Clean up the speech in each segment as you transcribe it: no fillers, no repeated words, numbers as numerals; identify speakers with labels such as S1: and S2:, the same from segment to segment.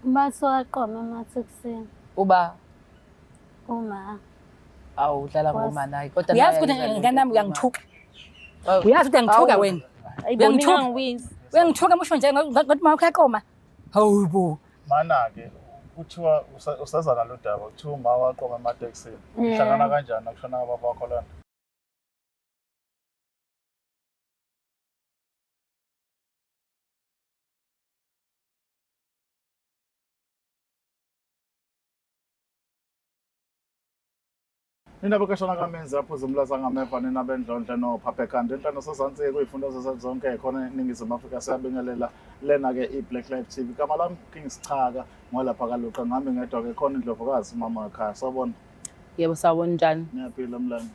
S1: Bathi waqoma emathekisini.
S2: Uba
S1: Uma.
S2: Awu udlala ngoma naye kodwa
S3: Uyazi ukuthi ngane yami uyangithuka. Uyazi ukuthi uyangithuka wena. Uyangithuka. Uyangithuka musho nje ngathi mama uyaqoma. Hawu bo.
S4: Mana-ke kuthiwa useza nalo daba kuthiwa uma waqoma ematekisini. Uhlangana kanjani nakushona kababa wakho lona? Nina bekashana kamenzi aphuza umlaza ngameva nina bendlondle nophaphe ekhanda enhlano sezansi kuyifunda zezansi zonke khona eNingizimu Afrika siyabingelela lena-ke i-Black Life TV igama lami King Sichaka ngolapha kaLuqa ngihamba ngedwa-ke khona indlovukazi umama wekhaya sawubona.
S2: Yebo sawubona njani?
S4: Ngiyaphila mlando.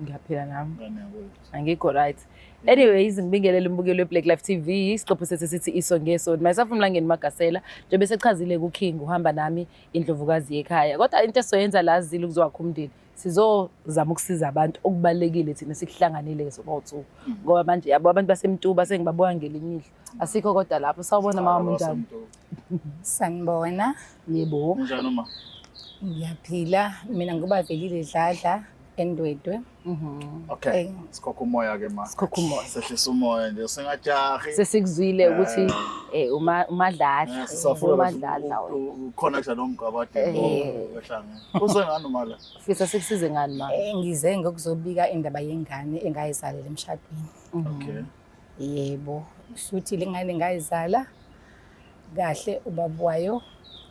S2: Ngiyaphila nami.
S4: Ngane yakwethu.
S2: Angikho right. Anyways, ngibingelele umbukeli weBlack Life TV. Isiqephu sethu sithi iso ngeso. Myself Mlangeni Magasela, njengoba esechazile kuKing uhamba nami indlovukazi yekhaya. Kodwa into esizoyenza la zile ukuzwakha umndeni. Sizozama ukusiza abantu okubalekile thina sikuhlanganile sobawu-two. Ngoba manje yabo abantu baseMtuba sengibabuka ngelinye ihlo. Asikho kodwa lapho. Sawubona mama unjani?
S3: Sanibona.
S2: Yebo.
S4: Unjani uma?
S3: Ngiyaphila. Mina ngubavelile Dladla eNdwedwe.
S4: Okay. Sikhokha umoya ke ma.
S2: Sikhokha umoya.
S4: Sehlisa umoya nje singajahi.
S2: Sesikuzwile ukuthi eh uma uMadladla.
S4: Sisafuna
S2: uMadladla wena.
S4: Connect nomgabade wehlangene. Usengani uma la?
S2: Fisa sikusize ngani ma?
S3: Ngize ngokuzobika indaba yengane engayizalela emshadweni.
S4: Okay.
S3: Yebo, shuthi le ngane ngayizala kahle ubaba wayo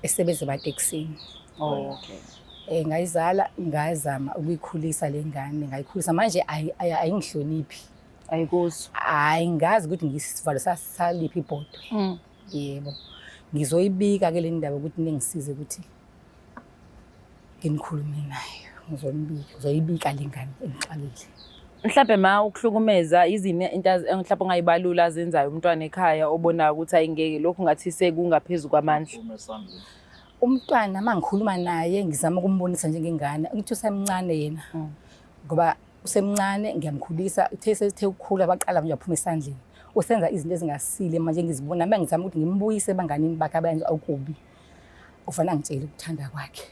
S3: esebenza ematekisini.
S2: Oh, okay.
S3: Ngayizala ngazama ukuyikhulisa le ngane ngayikhulisa manje ayingihloniphi.
S2: Ayikuzwa.
S3: Hayi ngazi ukuthi ngisivalo saliphi ibhodwe. Yebo. Ngizoyibika ke le ndaba ukuthi ningisize ukuthi nginikhulume nayo. Ngizoyibika, ngizoyibika le ngane engixakile.
S2: Mhlambe ma ukuhlukumeza izini into mhlambe ongayibalula azenzayo umntwana ekhaya obonayo ukuthi ayingeke lokhu ngathi sekungaphezu kwamandla.
S4: Uma esandleni.
S3: Umntwana uma ngikhuluma naye ngizama ukumbonisa njengengane ukuthi usemncane yena. Ngoba usemncane ngiyamkhulisa uthe sethe ukukhula baqala manje waphuma esandleni. Usenza izinto ezingasile manje ngizibona uma ngizama ukuthi ngimbuyise ebanganini bakhe abayenza okubi. Ufana angitshele ukuthanda kwakhe.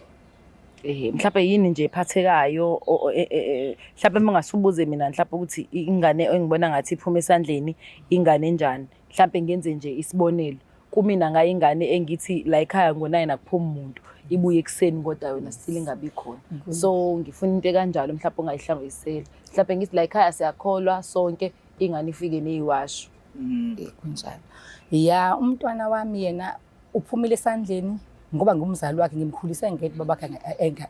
S2: Mhlawumbe yini nje ephathekayo mhlawumbe uma ungasubuze mina mhlawumbe ukuthi ingane engibona ngathi iphuma esandleni ingane enjani mhlawumbe ngenze nje isibonelo kumina ngayo ingane engithi la ekhaya ngo-9 akuphumi muntu ibuye ekuseni kodwa yona still ingabi khona so ngifuna into ekanjalo mhlawumbe ongayihlanganisela mhlawumbe ngithi la ekhaya siyakholwa sonke ingane ifike neyiwasho.
S3: Kunjalo. Ya umntwana wami yena uphumile esandleni ngoba ngumzali wakhe ngimkhulise ngedwa babakhe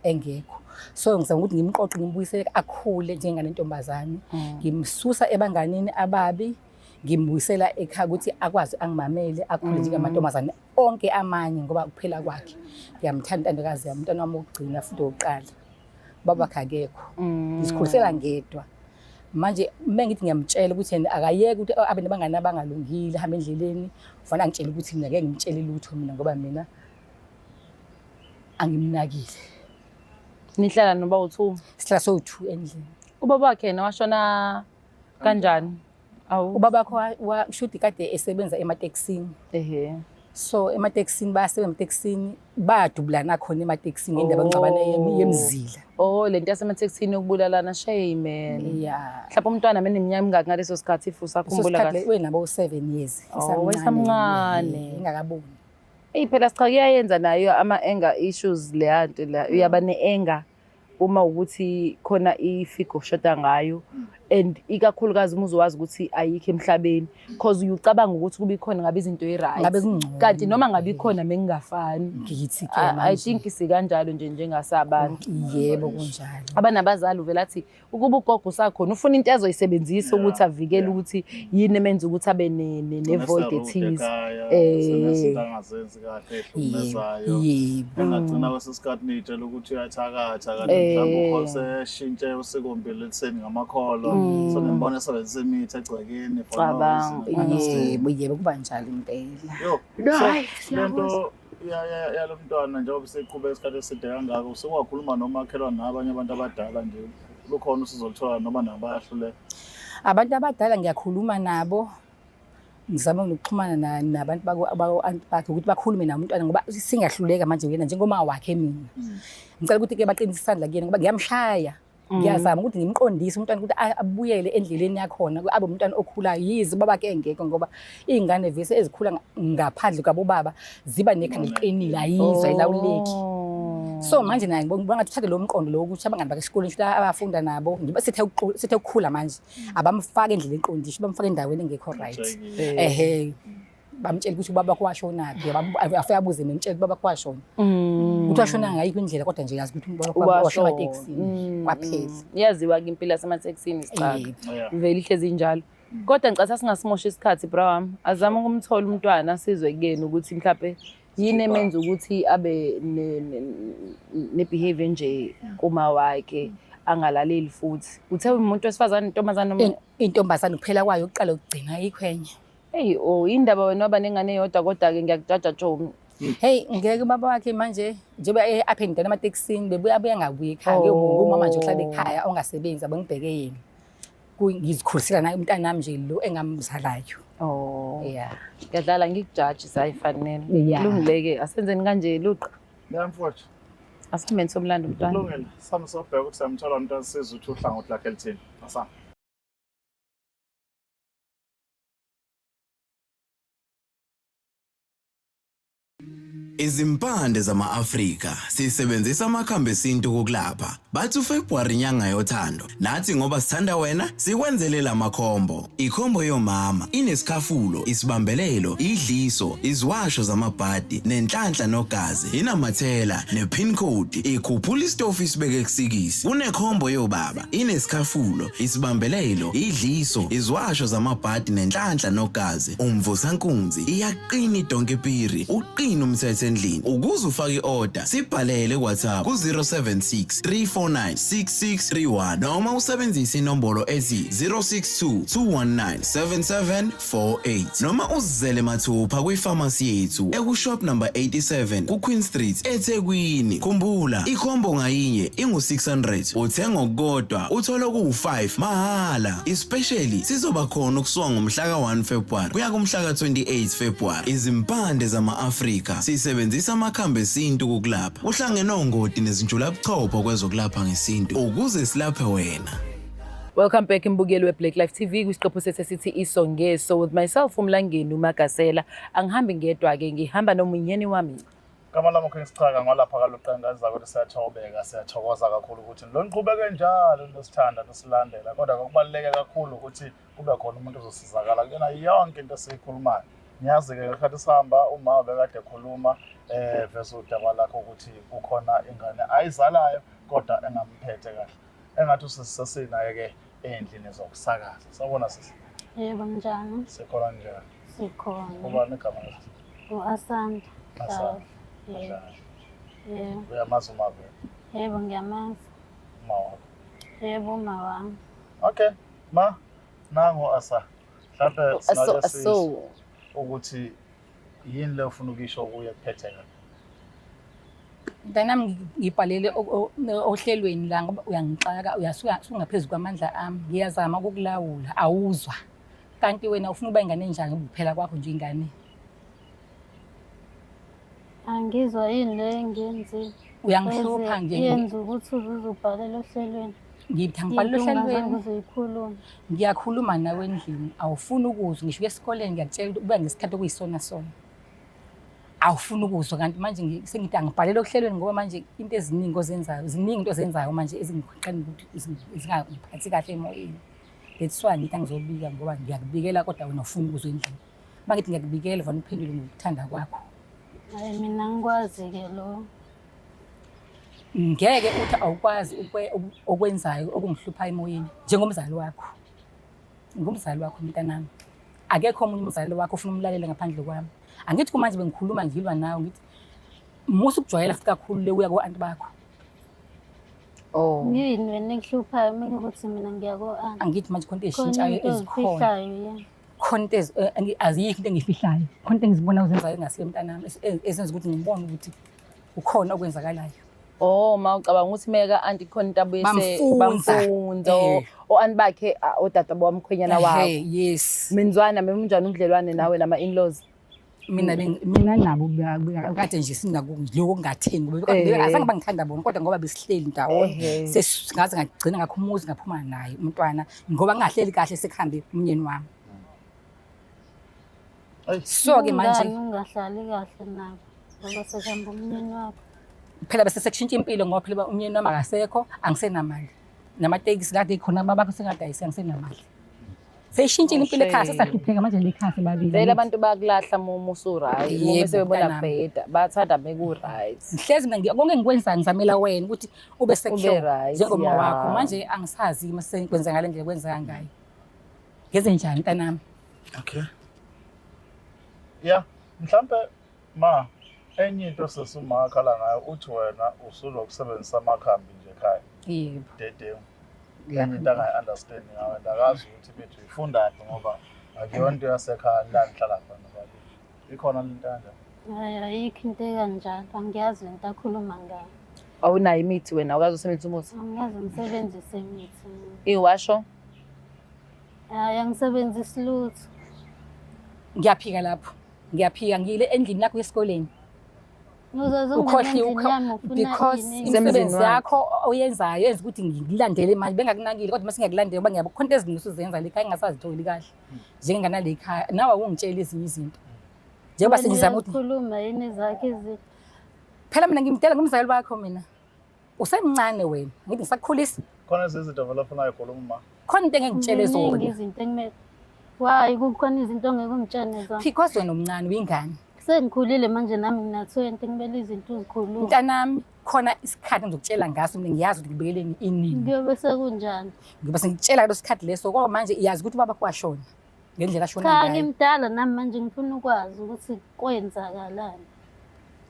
S3: engekho. So ngizama ukuthi ngimqoqe ngimbuyise akhule njengane ntombazane. Ngimsusa ebanganini ababi ngimbuyisela ekhaya ukuthi akwazi angimamele akhule njengamantombazane onke amanye ngoba kuphela kwakhe. Ngiyamthanda intandokazi yami umntwana wami wokugcina futhi wokuqala. Babakhe akekho. Ngizikhulisela ngedwa. Manje uma ngithi ngiyamtshela ukuthi yena akayeke ukuthi abe nabangani abangalungile ahambe endleleni, ufanele angitshele ukuthi mina ngeke ngimtshele lutho mina ngoba mina angimnakile.
S2: Nihlala noba u-two?
S3: Sihlala sowu-two endlini.
S2: Ubaba wakhe yena washona kanjani? Awu.
S3: Ubaba wakhe shuthi kade esebenza ematekisini.
S2: Ehhe.
S3: So ematekisini bayasebenza ematekisini bayadubulana khona ematekisini ngendaba yokuxabana yemizila.
S2: Oh lento yasematekisini yokubulalana shame man.
S3: Yeah.
S2: Mhlawumbe umntwana meneminyaka emingaki ngaleso sikhathi if usakhumbula kahle.
S3: Wenabo 7 years.
S2: Oh, wayesamncane.
S3: Ingakaboni.
S2: Eyi phela sicha kuyayenza nayo ama anger issues leya nto la uyaba ne-anger uma ukuthi khona ifigo oshoda ngayo and ikakhulukazi uma uzowazi ukuthi ayikho emhlabeni cause uyucabanga ukuthi kube ikhona ngabe izinto i-right
S3: Ngabe kungcono.
S2: kanti noma ngabe ikhona mengingafani.
S3: Ngithi ke
S2: I
S3: manje.
S2: think sikanjalo nje njengasabantu.
S3: Yebo kunjalo.
S2: Abanabazali uvela athi ukuba ugogo usakhona ufuna into azoyisebenzisa ukuthi avikele ukuthi yini emenza ukuthi abe ne-void ethize.
S4: Senezinto angazenzi kahle ehlukumezayo.
S3: Yebo.
S4: Engagcina kwesinye isikhathi niyitshela ukuthi uyathakatha kanti mhlawumbe ukhona useshintshe usikompilo ekuseni ngamakholwa. So nimbona esebenzisa imithi egcekeni for no
S2: Cabanga.
S4: reason. Understand.
S3: Yebo yebo kuba njalo impela.
S4: Yo,
S2: Hayi,
S4: so lento yalo mntwana njengoba seqhubeka isikhathi eside kangaka usewakhuluma nomakhelwane nabanye abantu abadala nje lukhona usizo oluthola noma nabo bayahluleka?
S3: Abantu abadala ngiyakhuluma nabo Ngizama nokuxhumana nabantu bako-anti bakhe ukuthi bakhulume naye umntwana ngoba singahluleka manje yena njengoma wakhe mina. Ngicela ukuthi-ke baqinise isandla kuyena ngoba ngiyamshaya. Ngiyazama ukuthi ngimqondise umntwana ukuthi abuyele endleleni yakhona, abe umntwana okhulayo. Yize ubabakhe engekho ngoba iy'ngane vese ezikhula ngaphandle kwabobaba ziba nekhanda eliqinile, ayizwa, ayilawuleki. So manje naye ngibona ngathi uthathe lo mqondo lo ukuthi abangani bakhe esikoleni shuthi abafunda nabo ngiba sithe ukukhula manje abamfake endleleni eqondisho, bamfake endaweni engekho right. Ehhe, bamtshela ukuthi ubaba wakho washonaphi, afike abuze mina, ngimtshele ubaba wakho washona. Ukuthi washona ngayiphi indlela kodwa nje yazi ukuthi ubaba wakho washona ematekisini kwaphela.
S2: Iyaziwa-ke impilo yasematekisini sicaka.
S3: Yebo.
S2: Vele ihlezi injalo. Kodwa ngicatha singasimosha isikhathi bra wami. Azame ukumthola umntwana asizwe kuyena ukuthi mhlampe yini emenza ukuthi abe ne-behavior nje kuma wakhe angalaleli futhi. Uthe umuntu wesifazane, intombazane noma
S3: Intombazane kuphela kwayo ukuqala ukugcina ayikho enye.
S2: Hey, oh indaba wena waba nengane eyodwa kodwa-ke ngiyakujaja Joe.
S3: Hey, ngeke ubaba wakhe manje njengoba up and down ematekisini bebuya abuya ngabuyi ekhaya. Ngumama nje ohlala ekhaya ongasebenzi abangibheke yena. Ngizikhulisela naye umntanami nje lo engamzalayo.
S2: Oh.
S3: Yeah.
S2: Ngiyadlala ngikujaji sayifanele.
S3: Yeah.
S2: Kulungile-ke asenzeni kanje luqa.
S4: Yeah, mfowethu.
S2: Asihambeni somlando mntwana.
S4: Kulungile. Sami sobheka ukuthi siyamthola umntwana sizwe ukuthi uhlangothi lakhe lithini. Asami.
S5: Izimpande zama-Afrika sisebenzisa amakhambi esintu ukulapha. Bathi uFebruary inyanga yothando. Nathi ngoba sithanda wena sikwenzele lamakhombo. Ikhombo yomama inesikhafulo, isibambelelo, idliso, iziwasho zamabhadi, nenhlanhla nogazi, inamathela, ne-pin code, ikhuphula isitofu isibeke kusikisi. Kunekhombo yobaba inesikhafulo, isibambelelo, idliso, iziwasho zamabhadi nenhlanhla nogazi. Umvusankunzi iyaqina idonke piri, uqina umthetho endlini. Ukuze ufake i-order, sibhalele ku-WhatsApp ku-076 349 6631 noma usebenzise inombolo ethi 062 219 7748 noma uzizele mathupha kwifamasi yethu ekushop number 87 ku-Queen Street eThekwini. Khumbula, ikhombo ngayinye ingu-600, uthenga okukodwa uthola okuwu-5 mahhala. Especially sizoba khona ukusuka ngomhla ka-1 February kuya kumhla ka-28 February. Izimpande zama-Afrika sisebenzisa amakhambi esintu kukulapha. Uhlangene ongoti nezinjulabuchopho kwezokulapha ngesintu ukuze silaphe wena.
S2: Welcome back mbukeli we-Black Life TV kwisiqephu sethu esithi Iso Ngeso with myself uMlangeni uMagasela. Angihambi ngedwa-ke, ngihamba nomunyeni wami.
S4: Igama lami uKing Sichaka ngolapha kaLuqenga zakwethu siyathobeka siyathokoza kakhulu ukuthi lo niqhubeke njalo nosithanda nosilandela kodwa kubaluleke kakhulu ukuthi kube khona umuntu ozosizakala kuyona yonke into esiyikhulumayo. Ngiyazi-ke ngesikhathi sihamba uma bekade ekhuluma vese udaba lakho ukuthi kukhona ingane ayizalayo kodwa engamphethe kahle. Engathi usesinaye-ke ey'ndlini zokusakaza. Sawubona sisi.
S1: Yebo, njani?
S4: Sikhona njani?
S1: Sikhona.
S4: Ubani igama lakho?
S1: U-Asanda.
S4: Asanda.
S1: Yebo.
S4: Kahle.
S1: Yebo.
S4: Uyamazi uMave?
S1: Yebo, ngiyamazi.
S4: Uma wakho.
S1: Yebo, uma wami.
S4: Okay, ma nangu Asa. Mhlambe
S2: Aso
S4: singake sizwe
S2: aso.
S4: ukuthi yini le ufuna ukuyisho kuye kuphetheka.
S3: Mntanami ngibhalele ohlelweni la ngoba uyangixaka, uyasuka sungaphezu kwamandla ami. Ngiyazama ukukulawula, awuzwa. Kanti wena ufuna ukuba ingane enjani kuphela kwakho nje ingane?
S1: Angizwa yini le engiyenzile.
S3: Uyangihlupha nje.
S1: Yenza ukuthi uze uzubhalele ohlelweni.
S3: Ngithi angibhalele
S1: Into ongazange
S3: ohlelweni.
S1: uze uyikhulume.
S3: Ngiyakhuluma nawe endlini, awufuni ukuzwa. Ngisho esikoleni ngiyakutshela ukuthi uba ngesikhathi okuyisona sona. Awufuni ukuzwa kanti manje sengithi angibhalele ohlelweni ngoba manje into eziningi ozenzayo, ziningi into ozenzayo manje ezingiphoqela ukuthi zingangiphathi kahle emoyeni. That's why ngithi angizobika ngoba ngiyakubikela kodwa wena ufuna ukuzwa endlini. Uma ngithi ngiyakubikela vane uphendule ngokuthanda kwakho.
S1: Hayi mina ngikwazi-ke lo.
S3: Ngeke uthi awukwazi okwenzayo okungihlupha emoyeni njengomzali wakho. Ngumzali wakho mntanami. Akekho omunye umzali wakho ofuna umlalele ngaphandle kwami. Angithi kumanje bengikhuluma ngilwa nawe ngithi musa ukujwayela futhi kakhulu le uya ko-anti bakho.
S2: Oh.
S1: Yini wena ekuhluphayo uma kuwukuthi mina ngiya ko-anti?
S3: Angithi manje khona into
S1: Khona
S3: ezishintshayo
S1: into
S3: ezikhona.
S1: ozifihlayo yini?
S3: Khona into azikho into engiyifihlayo. Khona into engizibona uzenzayo engasiyo mntanami ezenza ukuthi ngibone ukuthi kukhona okwenzakalayo.
S2: Oh, ma ucabanga ukuthi meka anti khona into abuye se
S3: Bamfunza.
S2: bamfunza
S3: Eh.
S2: o anti bakhe odade bomkhwenyana wakho.
S3: Ehhe, yes.
S2: Menzwana memnjani ubudlelwane nawe nama in-laws?
S3: Mina mina nabo kade nje sinako lokho kungatheni ngoba azange bangithanda bona kodwa ngoba besihleli ndawonye sesingaze ngagcina ngakho umuzi ngaphuma naye umntwana ngoba ngingahleli kahle sekuhambe umnyeni wami. So-ke manje
S1: Kungani ungahlali kahle nabo ngoba sekuhamba umnyeni wakho?
S3: Phela bese sekushintsha impilo ngoba phela umnyeni wami akasekho, angisenamali. Namatekisi kade khona babakho sengadayisi, angisenamali. Seyishintshile impilo ekhaya,
S2: Shame.
S3: sesahlupheka manje le khaya sebabili.
S2: Vele abantu bayakulahla uma usu-right, uma
S3: Yebo,
S2: sebebona
S3: mntanami.
S2: kubheda, bathanda beku-right.
S3: Ngihlezi mina konke engikwenzayo ngizamela wena ukuthi ube secure
S2: Ube right,
S3: njengoma
S2: yeah.
S3: wakho. Manje angisazi uma sekwenza ngale ndlela kwenzeka ngayo. Ngenze njani mntanami?
S4: Okay. Yeah, mhlambe ma enye into sesuma akhala ngayo uthi wena usulokusebenzisa amakhambi nje ekhaya.
S3: Yebo.
S4: Dedengu. Enye into angayi-understand ngawe and akazi ukuthi bethu uyifundaphi ngoba akuyona into yasekhaya la nihlala khona bakithi. Ikhona le nto kanjani?
S1: Hhayi, ayikho into ekanjalo, angiyazi lento akhuluma ngayo.
S2: Awunayo imithi wena, awukaze usebenzise umuthi?
S1: Angikaze ngisebenzise imithi mina.
S2: Iwasho?
S1: Hhayi, angisebenzisi lutho.
S3: Ngiyaphika lapho. Ngiyaphika ngiyile endlini yakho esikoleni.
S1: Uzoze ungene
S3: Ukhohliwe
S1: endlini yami ufuna
S3: because
S1: ini?
S3: imisebenzi
S2: Isemzini wakhe.
S3: yakho oyenzayo yenza ukuthi ngikulandele manje bengakunakile kodwa mase ngiyakulandela ngoba ngiyabo khona into eziningi usuzenza le ekhaya engingasazitholi kahle. Njengengane le ekhaya nawe awungitsheli ezinye izinto. Njengoba
S1: Wena
S3: sengizama ukuthi
S1: uyakhuluma yini ezakho izinto?
S3: Phela mina ngimdala ngumzali wakho mina. Usemncane wena, ngithi ngisakukhulisa.
S4: Khona ezinye izinto vele ofuna uyikhuluma ma.
S3: Khona into engeke ngitshele
S1: Ziningi
S3: zona.
S1: izinto ekumele. Why kukhona izinto ongeke ungitshele zona?
S3: Because wena umncane uyingane.
S1: Sengikhulile manje nami ngina-20 kumele izinto uzikhulume.
S3: Mntanami khona isikhathi engizokutshela ngaso mina ngiyazi ukuthi ngibekeleni inini.
S1: Kuyobe sekunjani?
S3: Ngiyobe sengikutshela leso sikhathi leso kodwa manje iyazi ukuthi ubaba kwashona ngendlela ashona
S1: Cha,
S3: ngayo.
S1: ngimdala nami manje ngifuna ukwazi ukuthi kwenzakalani.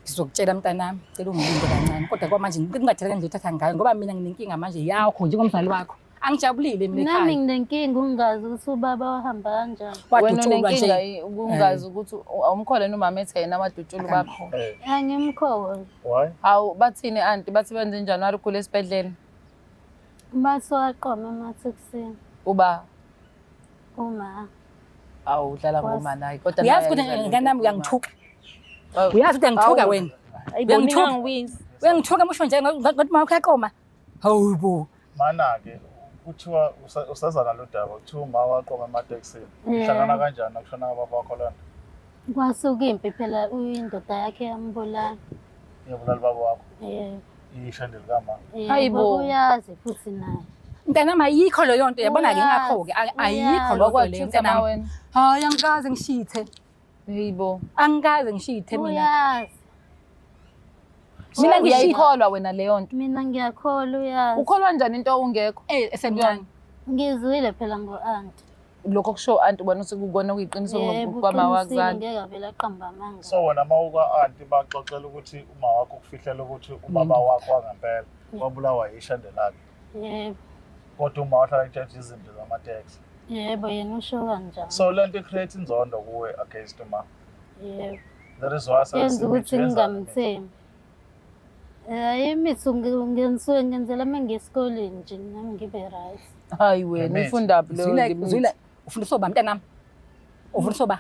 S3: Ngizokutshela mntanami, cela ungilinde kancane kodwa kwamanje ngingathatha ngendlela othatha ngayo ngoba mina nginenkinga manje yakho njengomzali wakho. Angijabulile mina
S1: Nami
S3: ekhaya.
S1: nginenkinga ungazi ukuthi ubaba wahamba kanjani.
S2: Wena
S3: Wadutshulwa
S2: unenkinga
S3: nje.
S2: ukungazi ukuthi awumkholwa yini umama ethi yena wadutshulwa ubaba.
S3: Akamkholwa.
S1: Angimkholwa.
S4: Why?
S2: Hawu bathini anti bathi benze njani wari ukhule esibhedlela?
S1: Bathi waqoma emathekisini.
S2: Uba
S1: Uma.
S2: awu udlala ngoma naye kodwa
S3: Uyazi
S2: naye
S3: ukuthi
S2: ayidlala
S3: ngane yami
S2: ngoma.
S3: uyangithuka.
S2: Awu.
S3: Uyazi ukuthi uyangithuka
S2: Awu.
S3: wena.
S2: Ayibo,
S3: Uyangithuka.
S2: ningangiwisi.
S3: Uyangithuka musho nje ngathi mama uyaqoma. Hawu bo.
S4: Mana-ke kuthiwa useza nalo daba kuthiwa uma waqoma ematekisini.
S1: Yeah.
S4: Ihlangana kanjani nakushona kababa wakho lona?
S1: Kwasuka impi phela uyindoda yakhe yambulala.
S4: Iyabulala ubaba wakho.
S1: Yebo.
S4: Ishende likama.
S1: Yebo,
S2: Hayibo.
S1: uyazi futhi naye.
S3: Mntanami ayikho leyo nto yabona ke
S1: Uyazi,
S3: ngakho ke ayikho
S1: uyazi.
S3: leyo nto leyo
S2: Wakwatshitha
S3: mntanami.
S2: ma wena.
S3: Hayi angikaze ngishithe.
S2: Hayibo.
S3: Angikaze ngishithe mina.
S1: Uyazi.
S3: Mina ngishithe.
S2: Uyayikholwa wena leyo nto.
S1: Mina ngiyakholwa uyazi.
S2: Ukholwa njani into ungekho?
S3: Eh esemncane.
S1: Ngizwile phela ngo-anti.
S2: Lokho kusho anti ubona sekukona kuyiqiniso
S1: Yebo,
S2: kwama
S1: uqinisile
S2: wakuzala.
S1: ngeke avele aqambe amanga.
S4: So wena uma uka-anti baxoxela ukuthi uma wakho ukufihlela ukuthi ubaba wakho wangempela wabulawa yishende lakhe.
S1: Yebo.
S4: Kodwa uma wahlala etshentsha izinto zamateksi.
S1: Yebo, yena usho kanjalo.
S4: So le nto i-create inzondo kuwe against uma.
S1: Yebo.
S4: That is why
S1: Yenza ukuthi ngingamthembi. Imithi ngisuke ngenzela uma ngiya esikoleni nje nami ngibe right.
S2: Hayi wena
S4: Ngemithi.
S2: ufundaphi leyo
S3: Zwile
S2: ngemithi?
S3: zwile ufundiswa uba mntanami. Ufundiswa uba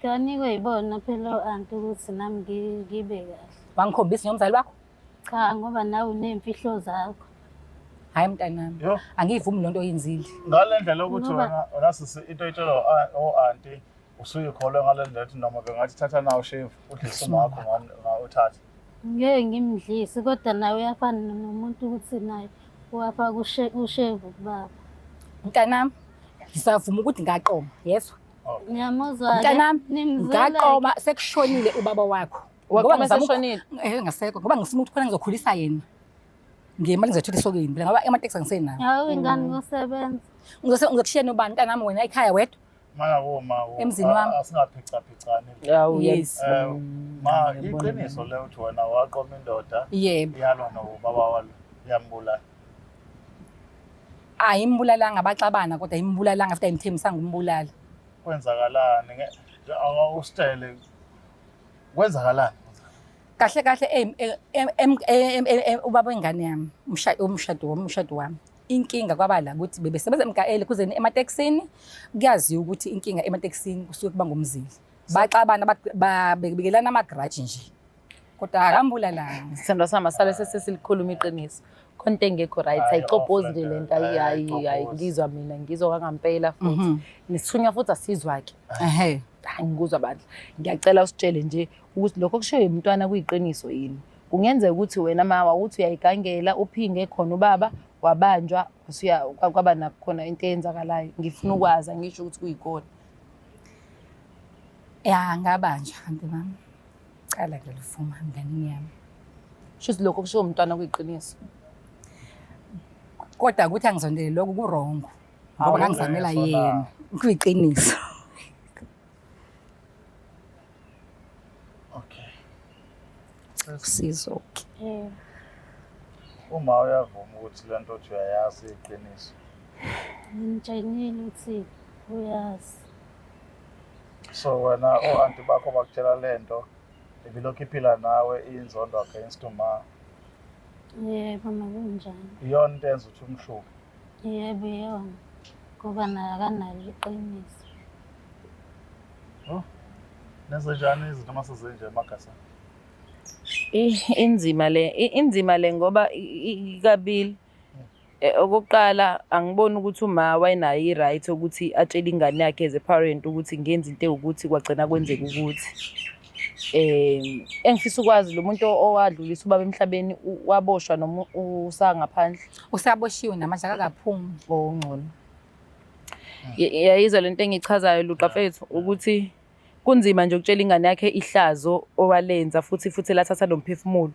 S1: Kanikwe yibona phela o-anti ukuthi nami ngibe kahle.
S3: wangikhombisa ngomzali wakho?
S1: Cha, ngoba nawe uney'mfihlo zakho.
S3: Hayi mntanami.
S4: Yo.
S3: Angiyivumi lento oyenzile.
S4: Ngale ndlela yokuthi
S1: Ngoba-
S4: wena wena sisi into oyitshelwa o-anti usuyikholwe ngale ndlela yokuthi noma bengathi thatha nawo shevu udlise uma wakho uthathe.
S1: Ngeke ngimdlise kodwa nawe uyafana nomuntu ukuthi naye uwafaka ushevu kubaba.
S3: Mntanami ngisavuma ukuthi ngaqoma, yezwa?
S1: Ngiyamuzwa-ke.
S3: Mntanami
S1: Nimzwela-ke.
S3: ngaqoma sekushonile ubaba wakho.
S2: Waqoma
S3: Ngoba ngizama
S2: seshonile?
S3: Ngasekho ngoba ngifuna ukuthi khona ngizokhulisa yena. Ngemali ngizothola esokeni phela ngoba amateksi angisenawo.
S1: Hawu ingane kusebenza.
S3: Ngizokushiya nobani mntanami wena ekhaya wedwa?
S4: Mana kuma
S3: Emzini wami.
S4: asingaphicapicani.
S2: Hawu
S3: Yes.
S4: Ma iqiniso le uthi wena waqoma indoda
S3: Yebo.
S4: iyalwa nobaba walo iyambulala.
S3: Ayimbulalanga baxabana kodwa ayimbulalanga futhi ayimthembisanga umbulala.
S4: Kwenzakalani? Awusitshele kwenzakalani?
S3: Kahle kahle ubaba wengane yami, umshado wami, umshado wami. Inkinga kwaba la ukuthi bebesebenza emgaele kuzeni ematekisini, kuyaziwa ukuthi inkinga ematekisini kusuke kuba ngumzila. Baxabana bekelana ama-grudge nje. Kodwa akambulalanga.
S2: Sithandwa sami, asale sesesilikhuluma iqiniso. Khona into engekho right,
S4: Hayi,
S2: ayicobhozi
S4: off
S2: nje
S4: le
S2: lento,
S4: nto,
S2: ayi
S4: hayi,
S2: ayi ayi
S4: ayicobhozi.
S2: ngizwa mina, ngizwa kwangampela futhi. Nesithunywa futhi asizwa ke. Hayi, ngikuzwa bandla. Ngiyacela usitshele nje ukuthi lokho okushiwo umntwana kuyiqiniso yini. Kungenzeka ukuthi wena ma wawuthi uyayigangela uphinge khona ubaba wabanjwa wasuya kwaba nakhona into eyenzakalayo. Ngifuna ukwazi, angisho ukuthi kuyikona.
S3: Ya, ngabanjwa kanti mama. Cala ngiyalivuma nganini yami.
S2: Shuthi lokho okushiwo umntwana kuyiqiniso.
S3: Kodwa ukuthi angizondele lokho ku-wrong. Ngoba
S4: Hawu,
S3: ngangizamela
S4: qiniso na.
S3: yena. Kuyiqiniso.
S4: Okay.
S3: Usizo ke.
S1: Yebo.
S4: Uma uyavuma ukuthi le nto othi uyayazi iqiniso.
S1: Ngimtshenile ukuthi uyazi.
S4: So wena o-anti bakho bakutshela le nto ibilokhu iphila nawe iyinzondo against uma.
S1: Yebo, makunjalo.
S4: Iyona into enza ukuthi umhluphe.
S1: Yebo, iyona. Ngoba naye akanalo iqiniso.
S4: Oh. Nenze njani izinto uma sezenje emagasini?
S2: Inzima le, inzima le ngoba ikabili. Okokuqala angiboni ukuthi uma wayenayo i-right ukuthi atshele ingane yakhe as a parent ukuthi ngenza into ewukuthi kwagcina kwenzeka ukuthi. Engifisa ukwazi lo muntu owadlulisa ubaba emhlabeni waboshwa noma usangaphandle?
S3: Usaboshiwe namanje akakaphumi.
S2: Oh, ngcono. Yayizwa lento engichazayo Luqa mfethu ukuthi kunzima nje ukutshela ingane yakhe ihlazo owalenza futhi lathatha nomphefumulo.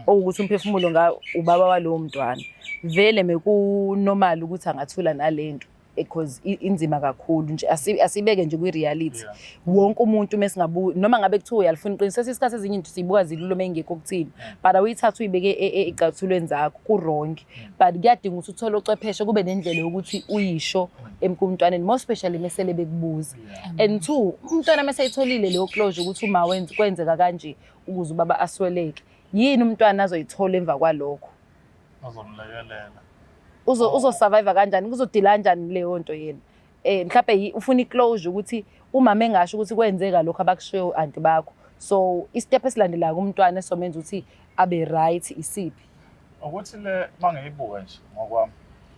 S2: Owukuthi umphefumulo nga ubaba walowo mntwana. Vele mekunormal ukuthi angathula nalento because inzima kakhulu nje, asibeke nje kwi-reality. Wonke umuntu mesingabu noma ngabe kuthiwa uyalifuna iqiniso, sesisikhathi ezinye into siyibuka zilula uma ingekho kuthina, but awuyithathe uyibeke ey'cathulweni zakho ku-wrong, but kuyadinga ukuthi uthole ocwepheshe, kube nendlela yokuthi uyisho emntwaneni, more especially mesele bekubuza. And two, umntwana meseyitholile leyo closure ukuthi uma kwenzeka kanje ukuze ubaba asweleke, yini umntwana azoyithola emva kwalokho?
S4: Uzomlekelela.
S2: Uzo-survive kanjani? Kuzodila kanjani leyo nto yena? Mhlawumbe ufuna i-closure ukuthi umama engasho ukuthi kwenzeka lokho abakushiyo anti bakho. So i-step esilandelayo kumntwana esomenza ukuthi abe right isiphi?
S4: Ukuthi le mangiyibuka nje ngokwami,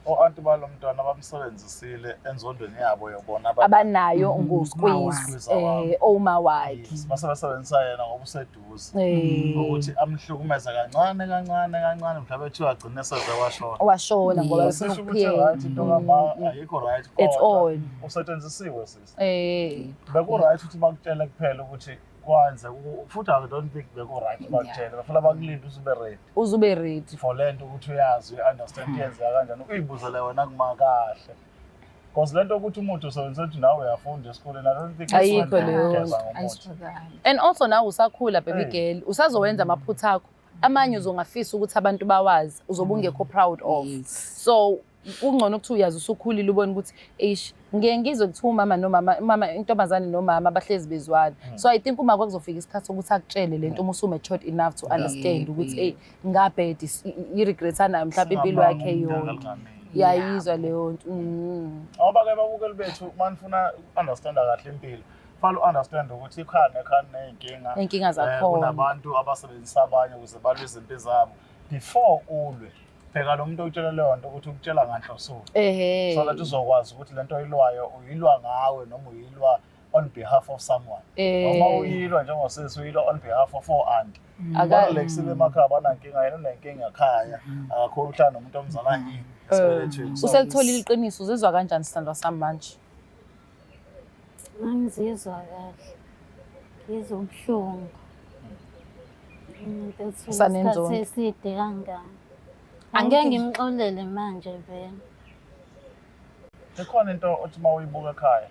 S4: o-anti balo mntwana bamsebenzisile enzondweni yabo yobona
S2: abanayo
S3: ngosqueeze,
S4: Squeeze wabo.
S2: oma wakhe.
S4: Yes, base besebenzisa yena ngoba useduze. Ukuthi amhlukumeze kancane kancane kancane, mhlawumbe ethiwa agcine seze washona.
S2: Washona ngoba befuna
S4: Sisho ukuthi
S2: ukuphila.
S4: right into kama ayikho right
S2: It's
S4: kodwa
S2: all.
S4: usetshenzisiwe sisi. Beku right ukuthi bakutshele kuphela ukuthi kwanze futhi I don't think beku right bakutshele. Bafuna bakulinde uzube ready.
S2: Uzube ready.
S4: For lento ukuthi uyazi, uya-understand yenzeka kanjani, uyibuzele wena kuma kahle. Because lento ukuthi umuntu usebenzisa ukuthi nawe uyafunda esikoleni, I don't think
S2: Ayikho
S4: it's
S2: leyo
S4: ukugeza
S2: nto.
S4: ngomuthi.
S3: Ayiswakali.
S2: And also nawe usakhula baby
S4: Hey.
S2: girl, usazowenza amaphutha akho. Amanye uzongafisa ukuthi abantu bawazi, uzobe ungekho proud of. So kungcono ukuthi uyazi usukhulile ubone ukuthi eish, ngiye ngizwe kuthiwa umama nomama, umama intombazane nomama bahlezi bezwana. So I think uma kwakuzofika isikhathi sokuthi akutshele lento uma usu-matured enough to understand ukuthi hey, ngabheda i-regret anayo mhlawumbe impilo yakhe
S4: Singabanga
S2: yonke.
S4: umdaka lingamile.
S2: Yayizwa leyo nto.
S4: Ngoba ke babukeli bethu manifuna understand kahle impilo, fanele u-understand ukuthi ikhaya nekhaya ney'nkinga.
S2: Iy'nkinga zakhona.
S4: Kunabantu abasebenzisa abanye ukuze balwe izimpi zabo. Before ulwe, bheka lo muntu okutshela leyo nto ukuthi ukutshela nganhlosoni. So that uzokwazi ukuthi lento oyilwayo uyilwa ngawe noma uyilwa on behalf of someone. Noma uyilwa njengosisi uyilwa on behalf of o-anti. Barelaxile emakhaya, banankinga, yena unenkinga ekhaya. Akakhoni ukuhlala nomuntu omzala yini esibelethweni. So,
S2: Uselitholile iqiniso, uzizwa kanjani sithandwa sami manje?
S1: Angizizwa kahle. Ngizwa ubuhlungu. Umuntu ethuka
S2: Usanenzondo.
S1: isikhathi eside kangaka. Angeke ngimxolele manje vele.
S4: Ikhona into othi uma uyibuka ekhaya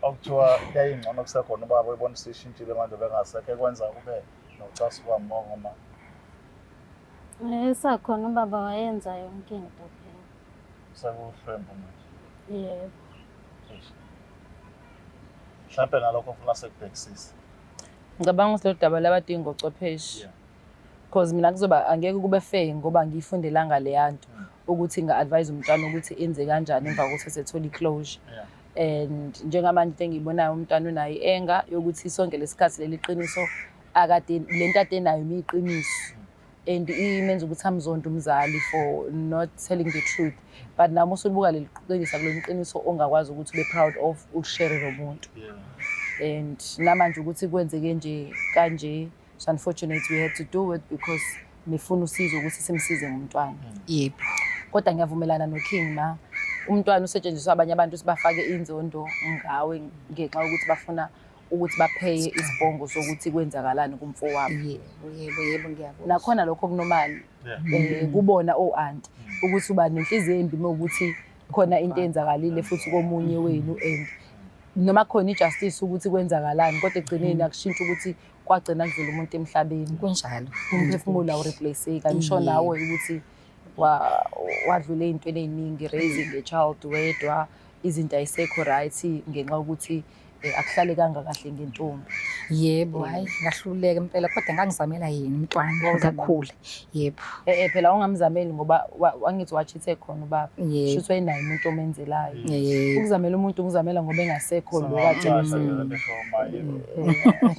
S4: okuthiwa yayingcono kusekhona ubaba, uyibona isishintshile manje bengasekho, ekwenza ube nocasuka ngoma.
S1: Esakhona ubaba wayenza yonke into phela.
S4: Sekuhlwempu manje.
S1: Yebo.
S4: Eish. Mhlampe nalokho ufuna sekubhekisisa.
S2: Ngicabanga ukuthi lolu daba labadinga ocwepheshe. Because mina kuzoba angeke kube fair ngoba ngiyifundelanga leya nto ukuthi nga-advise umntwana ukuthi enze kanjani emva kokuthi esethola i-closure. And njengamanje into engiyibonayo, umntwana unayo i-anger yokuthi sonke lesikhathi leli qiniso akade lento ade nayo imiqiniso and imenza ukuthi amzonde umzali for not telling the truth. But nami usulibuka leli qiniso, akulona iqiniso ongakwazi ukuthi ube proud of uku-share nomuntu. And namanje ukuthi kwenzeke nje kanje, it's unfortunate we had to do it because nifuna usizo ukuthi simsize ngomntwana. Kodwa ngiyavumelana noKing, ma umntwana usetshenziswa abanye abantu sibafake inzondo ngawe ngenxa yokuthi bafuna ukuthi bapheye isibongo sokuthi kwenzakalani kumfowabo.
S3: Yebo, ngiyabona.
S2: Nakhona lokho ku-normal kubona o-aunty ukuthi uba nenhliziyo embi uma ukuthi khona into eyenzakalile futhi komunye wenu, and noma khona i-justice ukuthi kwenzakalani, kodwa ekugcineni akushintsha ukuthi kwagcina kudlula umuntu emhlabeni.
S3: Kunjalo.
S2: Umphefumulo awu-replace-eki. I'm sure nawe ukuthi wadlula ey'ntweni ey'ningi raising a child wedwa, izinto ayisekho right ngenxa yokuthi akuhlalekanga kahle ngentombi.
S3: Yebo, hayi, ngahluleka impela, kodwa ngangizamela yena umntwana ukuthi akhule, yebo.
S2: Phela ungamzameli ngoba wangithi wachithe khona ubaba. Shuthi wayenaye umuntu omenzelayo. Ukuzamela umuntu ukuzamela ngoba engasekho lo kade.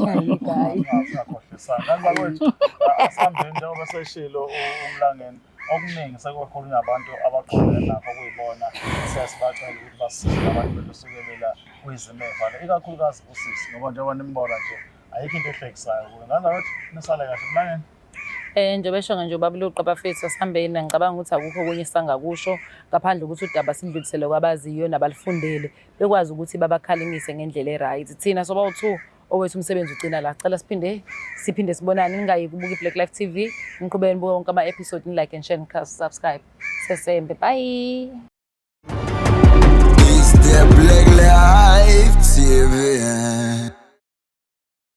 S2: Hayi.
S4: Singakhohlisana bakwethu, asihambeni. Njengoba seshilo uMlangeni, okuningi sekukhulunywa abantu abaqondene nakho, kuyibona siyasibacela ukuthi basisize abantu bethu sukelela kwizimo ey'fana, ikakhulukazi usisi, ngoba njengoba nimbona nje ayikho into ehlekisayo kuyo. Ngani zakwethu, nisale kahle, Mlangeni.
S2: Njengoba esho nje ubaba Luqa, bafethu, asihambeni. Ngicabanga ukuthi akukho okunye esangakusho ngaphandle ukuthi udaba sidlulisele kwabaziyo nabalifundele, bekwazi ukuthi babakhalimise ngendlela e-right. Thina soba u-two, owethu umsebenzi ugcina la. Cela siphinde sibonane. Ningayi kubuka i-Black Life TV, niqhubeke nibuke wonke ama-episode, ni-like and share and subscribe. Sesembe, bye.
S6: It's the Black Life TV.